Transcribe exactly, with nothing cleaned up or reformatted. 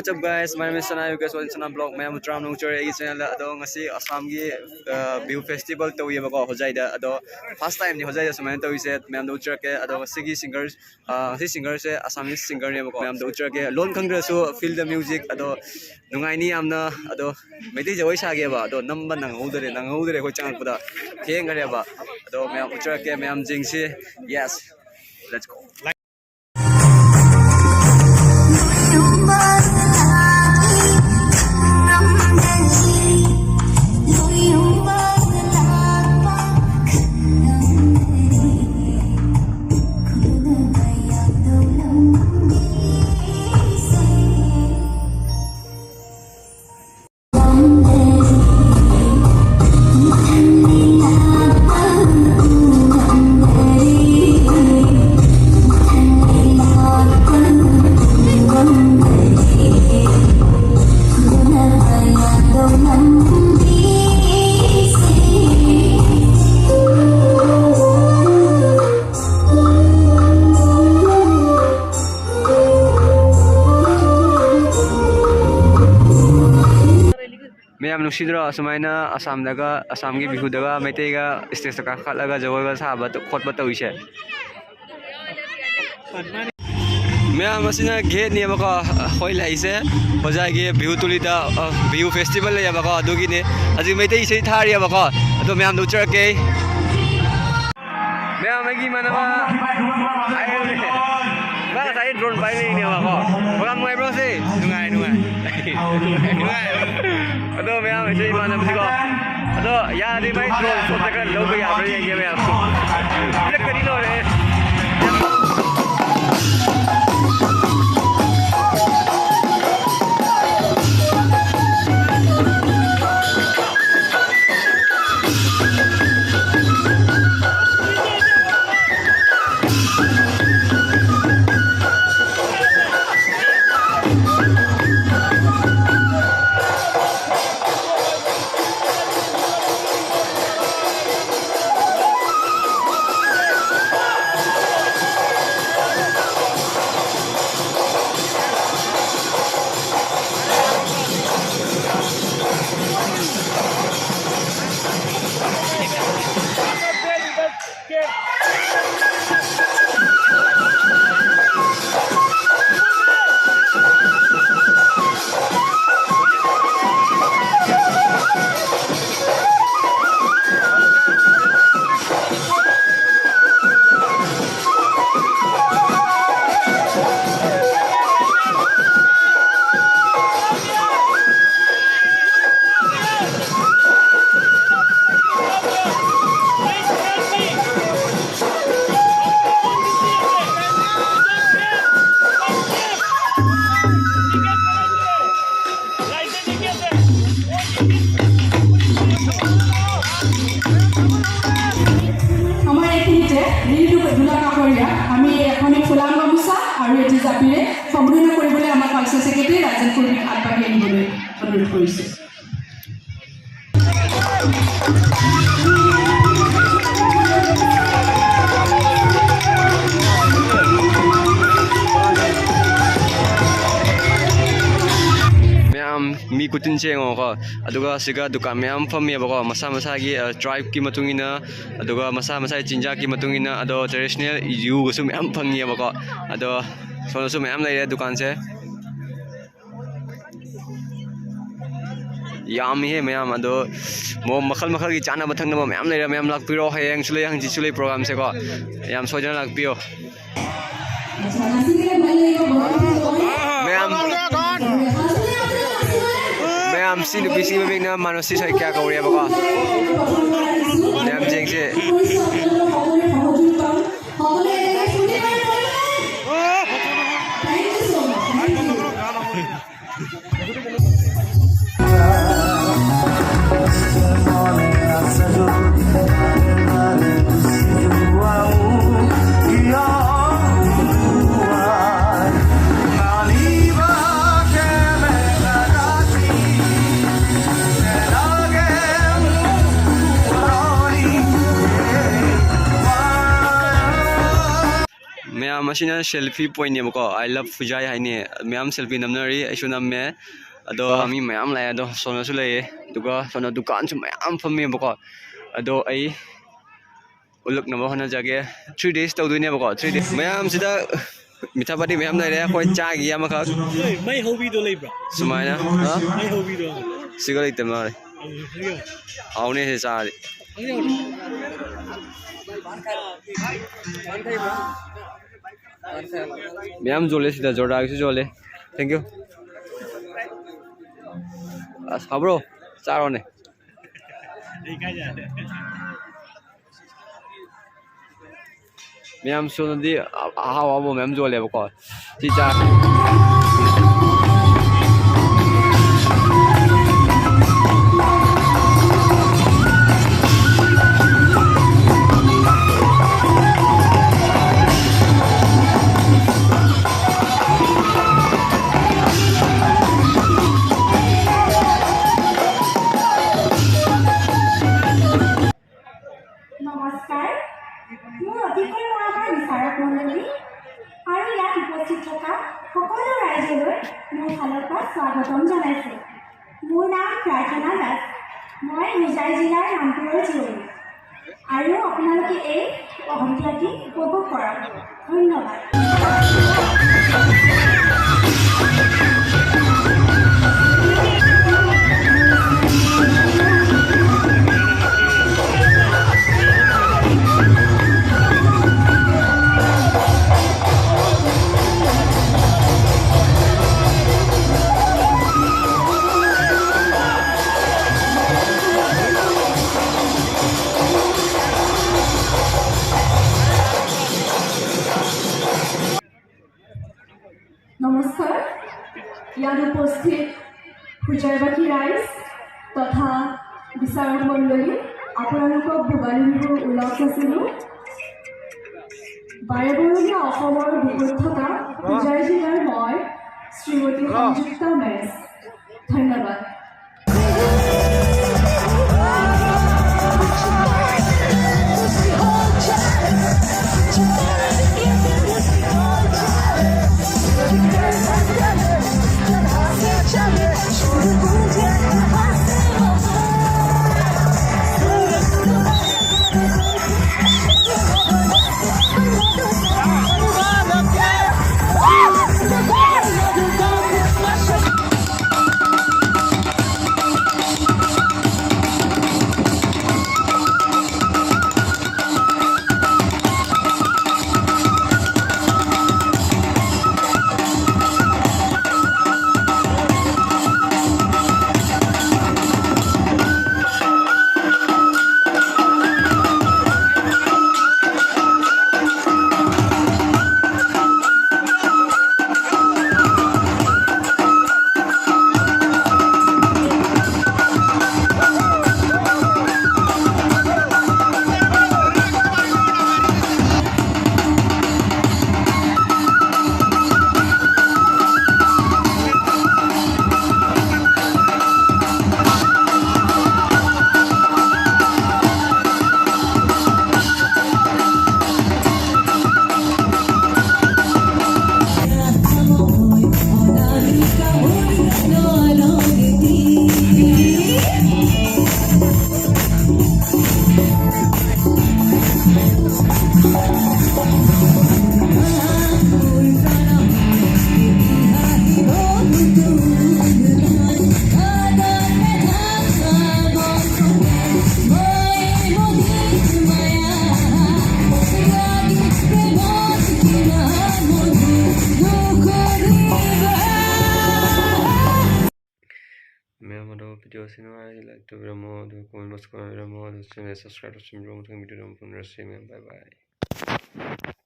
What's up guys, my name is Sana, you guys watching Sana Vlog. ꯃꯌꯥꯝ ꯎꯆꯔꯥꯝꯅ ꯎꯆꯔꯦ ꯑꯩꯒꯤ channel ꯗ꯫ ꯑꯗꯣ ꯉꯁꯤ ꯑꯁꯥꯝꯒꯤ ꯕꯤꯍꯨ ꯐꯦꯁꯇꯤꯚꯦꯜ ꯇꯧꯋꯦꯕꯀꯣ ꯍꯣꯖꯥꯏꯗ꯫ ꯑꯗꯣ ꯐꯥꯔꯁ ꯇꯥꯏꯝꯅꯤ ꯍꯣꯖꯥꯏꯗ ꯁꯨꯃꯥꯏꯅ ꯇꯧꯔꯤꯁꯦ꯫ ꯃꯌꯥꯝꯗ ꯎꯠꯆꯔꯛꯀꯦ꯫ ꯑꯗꯣ ꯉꯁꯤꯒꯤ ꯁꯤꯡꯒꯔ ꯉꯁꯤ ꯁꯤꯡꯒꯔꯁꯦ ꯑꯁꯥꯃꯤꯁ ꯁꯤꯡꯒꯔꯅꯦꯕꯀꯣ꯫ ꯃꯌꯥꯝꯗ ꯎꯠꯆꯔꯛꯀꯦ꯫ ꯂꯣꯟ ꯈꯪꯗ꯭ꯔꯁꯨ feel the music꯫ ꯑꯗꯣ ꯅꯨꯡꯉꯥꯏꯅꯤ ꯌꯥꯝꯅ꯫ ꯑꯗꯣ ꯃꯩꯇꯩ ꯖꯒꯣꯏ ꯁꯥꯒꯦꯕ꯫ ꯑꯗꯣ ꯅꯝꯕ ꯅꯪꯍꯧꯗꯔꯦ, ꯅꯪꯍꯧꯗꯔꯦ ꯑꯩꯈꯣꯏ ꯆꯪꯉꯛꯄꯗ ꯊꯦꯡꯈ꯭ꯔꯦꯕ꯫ ꯑꯗꯣ ꯃꯌꯥꯝ ꯎꯠꯆꯔꯛꯀꯦ꯫ ꯃꯌꯥꯝ ꯌꯦꯡꯁꯤ꯫ Yes, let's go. ꯃꯌꯥꯝ ꯅꯨꯡꯁꯤꯗ꯭ꯔꯣ? ꯑꯁꯨꯃꯥꯏꯅ ꯑꯁꯥꯝꯗꯒ, ꯑꯁꯥꯝꯒꯤ ꯕꯤꯍꯨꯗꯒ ꯃꯩꯇꯩꯒ ꯁ꯭ꯇꯦꯖꯇ ꯀꯥꯈꯠꯂꯒ ꯖꯒꯣꯏꯒ ꯁꯥꯕ ꯈꯣꯠꯄ ꯇꯧꯔꯤꯁꯦ꯫ ꯃꯌꯥꯝ ꯑꯁꯤꯅ ꯒꯦꯠꯅꯦꯕꯀꯣ ꯑꯩꯈꯣꯏ ꯂꯩꯁꯦ꯫ ꯍꯣꯖꯥꯏꯒꯤ ꯕꯤꯍꯨ ꯇꯨꯂꯤꯗ, ꯑ, ꯕꯤꯍꯨ ꯐꯦꯁꯇꯤꯚꯦꯜ ꯂꯩꯌꯦꯕꯀꯣ, ꯑꯗꯨꯒꯤꯅꯦ꯫ ꯍꯧꯖꯤꯛ ꯃꯩꯇꯩ ꯏꯁꯩ ꯊꯥꯔꯤꯑꯕꯀꯣ, ꯑꯗꯣ ꯃꯌꯥꯝꯗ ꯎꯠꯆꯔꯛꯀꯦ꯫ ꯃꯌꯥꯝ ꯑꯩꯒꯤ ꯏꯃꯥꯟꯅꯕ ꯍꯥꯏꯔꯦ꯫ ꯃꯥ ꯉꯁꯥꯏ ꯗ꯭ꯔꯣꯟ ꯄꯥꯏ ꯂꯩꯅꯦꯕꯀꯣ꯫ ꯄ꯭ꯔꯣꯒ꯭ꯔꯥꯝ ꯅꯨꯡꯉꯥꯏꯕ꯭ꯔꯣ ꯁꯤ? ꯅꯨꯡꯉꯥꯏ, ꯅꯨꯡꯉꯥꯏ꯫ ꯅꯨꯡꯉꯥꯏ꯫ ꯑꯗꯣ ꯃꯌꯥꯝ ꯑꯩꯁꯦ ꯏꯃꯥꯟꯅꯕꯁꯤꯀꯣ꯫ ꯑꯗꯣ ꯌꯥꯔꯗꯤ ꯃꯥꯏ ꯗ꯭ꯔꯣꯟ ꯁꯣꯠꯇ ꯈꯔ ꯂꯧꯕ ꯌꯥꯕ꯭ꯔꯥ ꯌꯦꯡꯒꯦ ꯃꯌꯥꯝ꯫ ꯄꯤꯔꯛꯇꯗꯤ ꯂꯣꯏꯔꯦ꯫ সম্বোধনা কৰিবলৈ আমাৰ কালচাৰ ছেক্ৰেটাৰী ৰাজেন কুৰ্মীক আগবাঢ়ি আহিবলৈ অনুৰোধ কৰিছোঁ। ꯃꯌꯥꯝ ꯃꯤ ꯈꯨꯇꯤꯟꯁꯦ ꯌꯦꯡꯉꯣꯀꯣ꯫ ꯑꯗꯨꯒ ꯁꯤꯒ ꯗꯨꯀꯥꯟ ꯃꯌꯥꯝ ꯐꯝꯃꯦꯕꯀꯣ, ꯃꯁꯥ ꯃꯁꯥꯒꯤ, ꯑ, ꯇ꯭ꯔꯥꯏꯕꯀꯤ ꯃꯇꯨꯡ ꯏꯟꯅ, ꯑꯗꯨꯒ ꯃꯁꯥ ꯃꯁꯥꯒꯤ ꯆꯤꯟꯖꯥꯛꯀꯤ ꯃꯇꯨꯡ ꯏꯟꯅ, ꯑꯗꯣ ꯇ꯭ꯔꯦꯗꯤꯁꯅꯦꯜ ꯌꯨꯒꯁꯨ ꯃꯌꯥꯝ ꯐꯪꯉꯦꯕꯀꯣ꯫ ꯑꯗꯣ ꯁꯣꯝꯗꯁꯨ ꯃꯌꯥꯝ ꯂꯩꯔꯦ ꯗꯨꯀꯥꯟꯁꯦ꯫ ꯌꯥꯝꯃꯤꯍꯦ ꯃꯌꯥꯝ꯫ ꯑꯗꯣ ꯃꯣ-, ꯃꯈꯜ ꯃꯈꯜꯒꯤ ꯆꯥꯅꯕ ꯊꯛꯅꯕ ꯃꯌꯥꯝ ꯂꯩꯔꯦ꯫ ꯃꯌꯥꯝ ꯂꯥꯛꯄꯤꯔꯣ, ꯍꯌꯦꯡꯁꯨ ꯂꯩ, ꯍꯪꯆꯤꯠꯁꯨ ꯂꯩ ꯄ꯭ꯔꯣꯒꯥꯝꯁꯦꯀꯣ꯫ ꯌꯥꯝ ꯁꯣꯏꯗꯅ ꯂꯥꯛꯄꯤꯌꯣ꯫ ꯃꯌꯥꯝ, ꯃꯌꯥꯝ ꯁꯤ ꯅꯨꯄꯤꯁꯤꯒꯤ ꯃꯃꯤꯡꯅ ꯃꯥꯅꯣꯁꯤ ꯁꯣꯏꯀ꯭ꯌꯥ ꯀꯧꯔꯦꯕꯀꯣ꯫ ꯃꯌꯥꯝ ꯌꯦꯡꯁꯦ꯫ ꯃꯌꯥꯝ ꯑꯁꯤꯅ ꯁꯦꯜꯐꯤ ꯄꯣꯏꯟꯠꯅꯦꯕꯀꯣ꯫ "I love ꯐꯨꯖꯥꯏ" ꯍꯥꯏꯅꯤ꯫ ꯃꯌꯥꯝ ꯁꯦꯜꯐꯤ ꯅꯝꯅꯔꯤ, ꯑꯩꯁꯨ ꯅꯝꯃꯦ꯫ ꯑꯗꯣ ꯃꯤ ꯃꯌꯥꯝ ꯂꯥꯛꯑꯦ꯫ ꯑꯗꯣ ꯁꯣꯝꯗꯁꯨ ꯂꯩꯌꯦ, ꯑꯗꯨꯒ ꯁꯣꯝꯗ ꯗꯨꯀꯥꯟꯁꯨ ꯃꯌꯥꯝ ꯐꯝꯃꯦꯕꯀꯣ꯫ ꯑꯗꯣ ꯑꯩ ꯎꯠꯂꯛꯅꯕ ꯍꯣꯠꯅꯖꯒꯦ꯫ ꯊ꯭ꯔꯤ ꯗꯦꯖ ꯇꯧꯗꯣꯏꯅꯦꯕꯀꯣ, ꯊ꯭ꯔꯤ ꯗꯦꯖ꯫ ꯃꯌꯥꯝꯁꯤꯗ ꯃꯤꯊꯥ ꯄꯥꯇꯤ ꯃꯌꯥꯝ ꯂꯩꯔꯦ꯫ ꯑꯩꯈꯣꯏ ꯆꯥꯒꯤ ꯑꯃꯈꯛ ꯅꯣꯏ ꯃꯩ ꯍꯧꯕꯤꯗꯣ ꯂꯩꯕ꯭ꯔꯥ? ꯁꯨꯃꯥꯏꯅ, ꯍꯥ? ꯃꯩ ꯍꯧꯕꯤꯗꯣ꯫ ꯁꯤꯒ ꯂꯩꯇꯕ ꯃꯥꯜꯂꯦ꯫ ꯍꯧꯕꯤꯌꯣ꯫ ꯍꯥꯎꯅꯤ ꯁꯤ ꯆꯥꯔꯗꯤ꯫ ꯍꯧꯕꯤꯌꯣ꯫ ꯃꯌꯥꯝ ꯌꯣꯜꯂꯦ ꯁꯤꯗ, ꯖꯣꯔꯗꯥꯒꯤꯁꯨ ꯌꯣꯜꯂꯦ꯫ Thank you꯫ ꯑꯁ, ꯍꯥꯎꯕ꯭ꯔꯣ? ꯆꯥꯔꯣꯅꯦ꯫ ꯑꯩ ꯀꯥꯏ ꯌꯥꯗꯦ꯫ ꯃꯌꯥꯝ ꯁꯣꯝꯗꯗꯤ ꯑꯍꯥꯎ ꯑꯍꯥꯎꯕ ꯃꯌꯥꯝ ꯌꯣꯜꯂꯦꯕꯀꯣ꯫ ꯁꯤ ꯆꯥ- থকা সকলো ৰাইজলৈ মোৰ ফালৰ পৰা স্বাগতম জনাইছোঁ। মোৰ নাম প্ৰাৰ্থনা দাস। মই হোজাই জিলাৰ ৰামপুৰৰ জীয়ৰী। আৰু আপোনালোকে এই সন্ধিয়াটি উপভোগ কৰক। ধন্যবাদ। নমস্কাৰ। ইয়াত উপস্থিত হোজাইবাসী ৰাইজ তথা বিচাৰক মণ্ডলী, আপোনালোকক ভোগালী বিহুৰ ওলগ যাচিলোঁ। বাৰেবৰণীয়া অসমৰ বুকুত থকা হোজাই জিলাৰ মই শ্ৰীমতী সংযুক্তা মেছ। ধন্যবাদ। ꯚꯤꯗꯤꯑꯣꯁꯤ ꯅꯨꯡꯉꯥꯏꯔꯗꯤ ꯂꯥꯏꯛ ꯇꯧꯕꯤꯔꯝꯃꯣ, ꯑꯗꯨꯒ ꯀꯣꯃꯦꯟ ꯕꯣꯛꯁ ꯀꯣꯃꯦꯟ ꯇꯧꯕꯤꯔꯝꯃꯣ, ꯑꯗꯨꯒ ꯆꯦꯅꯦꯜ ꯁꯕꯁꯀ꯭ꯔꯥꯏꯕ ꯇꯧꯁꯤꯟꯕꯤꯔꯝꯃꯣ꯫ ꯃꯊꯪ ꯚꯤꯗꯤꯑꯣꯗ ꯑꯃꯨꯛ ꯄꯨꯟꯅꯔꯁꯤ, ꯃꯌꯥꯝ꯫ ꯕꯥꯏ ꯕꯥꯏ꯫